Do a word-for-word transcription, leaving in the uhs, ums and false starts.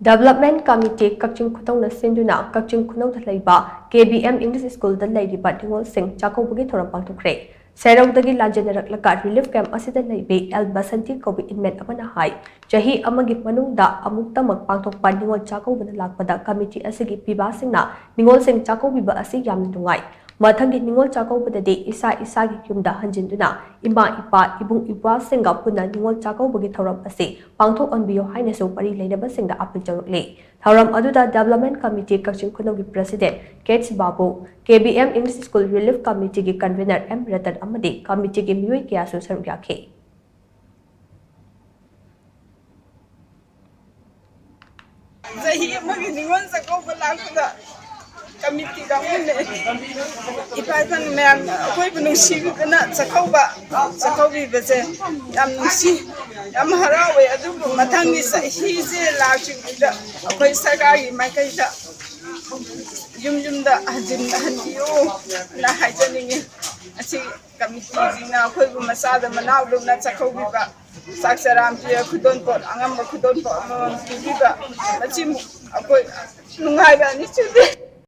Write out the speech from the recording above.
Development Committee ꯀꯛꯆꯤꯡ ꯈꯨꯅꯧꯅ ꯁꯤꯟꯗꯨꯅ ꯀꯛꯆꯤꯡ ꯈꯨꯅꯧꯗ ꯂꯩꯕ ꯀꯦ B M English Schoolꯗ ꯂꯩꯔꯤꯕ ꯅꯤꯉꯣꯜꯁꯤꯡ ꯆꯥꯛꯀꯧꯕꯒꯤ ꯊꯧꯔꯝ ꯄꯥꯡꯊꯣꯛꯈ꯭ꯔꯦ꯫ ꯁꯦꯔꯧꯗꯒꯤ ꯂꯥꯟꯖꯦꯟꯅꯔꯛꯂꯒ relief camp ꯑꯁꯤꯗ ꯂꯩꯕꯤ ꯑꯦꯜ ꯕꯁꯟꯇꯤ ꯀꯧꯕꯤ inmate ꯑꯃꯅ ꯍꯥꯏ, ꯆꯍꯤ ꯑꯃꯒꯤ ꯃꯅꯨꯡꯗ ꯑꯃꯨꯛꯇꯃꯛ ꯄꯥꯡꯊꯣꯛꯄ ꯅꯤꯉꯣꯜ ꯆꯥꯛꯀꯧꯕꯅ ꯂꯥꯛꯄꯗ committee ꯑꯁꯤꯒꯤ ꯄꯤꯕꯥꯁꯤꯡꯅ ꯅꯤꯉꯣꯜꯁꯤꯡ ꯆꯥꯛꯀꯧꯕꯤꯕ ꯑꯁꯤ ꯌꯥꯝꯅ ꯅꯨꯡꯉꯥꯏ꯫ ꯃꯊꯪꯒꯤ ꯅꯤꯉꯣꯜ ꯆꯥꯛꯀꯧꯕꯗꯗꯤ ꯏꯁꯥ ꯏꯁꯥꯒꯤ ꯌꯨꯝꯗ ꯍꯟꯖꯤꯟꯗꯨꯅ ꯏꯃꯥ ꯏꯄꯥ, ꯏꯕꯨꯡ ꯏꯄ꯭ꯋꯥꯁꯤꯡꯒ ꯄꯨꯟꯅ ꯅꯤꯉꯣꯜ ꯆꯥꯛꯀꯧꯕꯒꯤ ꯊꯧꯔꯝ ꯑꯁꯤ ꯄꯥꯡꯊꯣꯛꯍꯟꯕꯤꯌꯨ ꯍꯥꯏꯅꯁꯨ ꯃꯔꯤ ꯂꯩꯅꯕꯁꯤꯡꯗ appeal ꯇꯧꯔꯛꯂꯤ꯫ ꯊꯧꯔꯝ ꯑꯗꯨꯗ Development Committee ꯀꯛꯆꯤꯡ ꯈꯨꯅꯧꯒꯤ President K H Babu, K B M English School Relief Committeeꯒꯤ Convener ꯑꯦꯝ ꯔꯇꯟ ꯑꯃꯗꯤ committeeꯒꯤ ꯃꯤꯑꯣꯏ ꯀꯌꯥꯁꯨ ꯁꯔꯨꯛ ꯌꯥꯈꯤ꯫ ꯆꯍꯤ ꯑꯃꯒꯤ ꯅꯤꯉꯣꯜ ꯆꯥꯛꯀꯧꯕ ꯂꯥꯛꯄꯗ committee ꯀꯥꯡꯕꯨꯅ ꯏꯄꯥ ꯏꯄꯨ ꯃꯌꯥꯝꯅ ꯑꯩꯈꯣꯏꯕꯨ ꯅꯨꯡꯁꯤꯕꯤꯗꯨꯅ ꯆꯥꯛꯀꯧꯕ ꯆꯥꯛꯀꯧꯕꯤꯕꯁꯦ ꯌꯥꯝ ꯅꯨꯡꯁꯤ, ꯌꯥꯝ ꯍꯔꯥꯎꯋꯦ꯫ ꯑꯗꯨꯕꯨ ꯃꯊꯪꯒꯤ ꯆꯍꯤꯁꯦ ꯂꯥꯛꯇ꯭ꯔꯤꯉꯩꯗ ꯑꯩꯈꯣꯏ ꯁꯔꯀꯥꯔꯒꯤ ꯃꯥꯏꯀꯩꯗ ꯌꯨꯝ ꯌꯨꯝꯗ ꯍꯟꯖꯤꯟ ꯍꯟꯕꯤꯌꯨꯅ ꯍꯥꯏꯖꯅꯤꯡꯉꯤ꯫ ꯑꯁꯤ committeeꯁꯤꯡꯅ ꯑꯩꯈꯣꯏꯕꯨ ꯃꯆꯥꯗ ꯃꯅꯥꯎꯗꯧꯅ ꯆꯥꯛꯀꯧꯕꯤꯕ, ꯆꯥꯛ ꯆꯔꯥ ꯑꯃ ꯄꯤꯔ ꯈꯨꯗꯣꯜꯄꯣꯠ, ꯑꯉꯝꯕ ꯈꯨꯗꯣꯜꯄꯣꯠ ꯑꯃꯃꯝ ꯄꯤꯕꯤꯕ, ꯃꯁꯤꯃꯨꯛ ꯑꯩꯈꯣꯏ ꯅꯨꯡꯉꯥꯏꯕ ꯑꯅꯤ ꯁꯨꯗꯦ꯫